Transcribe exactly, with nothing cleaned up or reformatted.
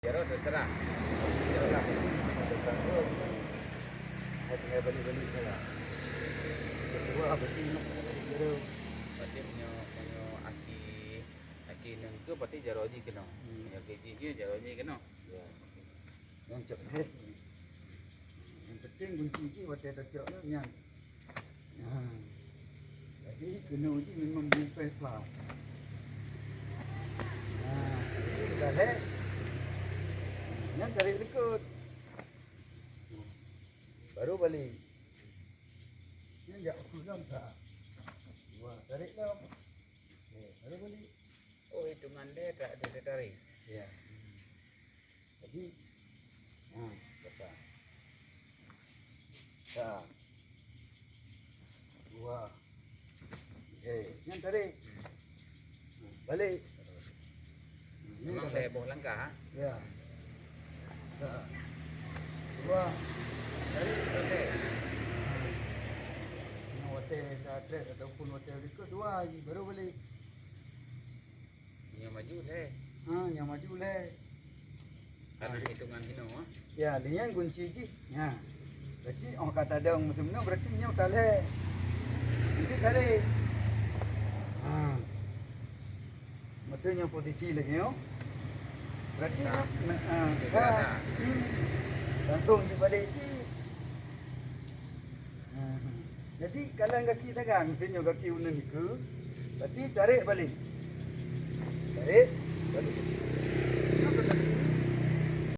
Jaroe terserah. Terserah. Terserah. Hai, tinggai balik-balik saja. Keudua, berarti nak balik jaroe. Berarti meunyoe, meunyoe aki, aki neungkeuh, berarti jaroe jih keunoe. Hmm. Meunyoe aki jih, jaroe jih keunoe. Ya. Nyang cok, eh. Nyang penting gunci jih watèe tacok nyan. Nah. Jadi keunoe jih memang bukon pla. Nah, jadi dah lhèe. Nyan tarék likot. Baru balik. Nyan jak ukeue lom ka. Dua, tarék lom. Eh, baru balik. Oh, hitungan dia tak ada tertarik. Ya. Jadi, ha, kata. Sa. Dua. Eh, nyan tarék. Ha, balik. Ha, nyan memang tarék. Lhèe boh langkah, ha? Ya. Sa. Dua. Tarék. Okey. Ha. Nyan watèe ka trek ataupun watèe likot dua, baru balik. Nyoe maju lhèe. Ha, nyoe maju lhèe. Kana hitungan hinoe, ha? Ya, lheuh nyan gunci jih. Ya. Berarti 'oh ka tadong meuteumèe, berarti nyoe ka lhèe. Jadi kali. Ha. Maksudnya posisi lagi nyoe. Berarti nyoe, ha, ha. Hmm. Langsung jibalik cit. Ha. Jadi, kalon gaki tangan, meusén nyoe gaki uneun dikeue, berarti tarék balik. Tarék balik.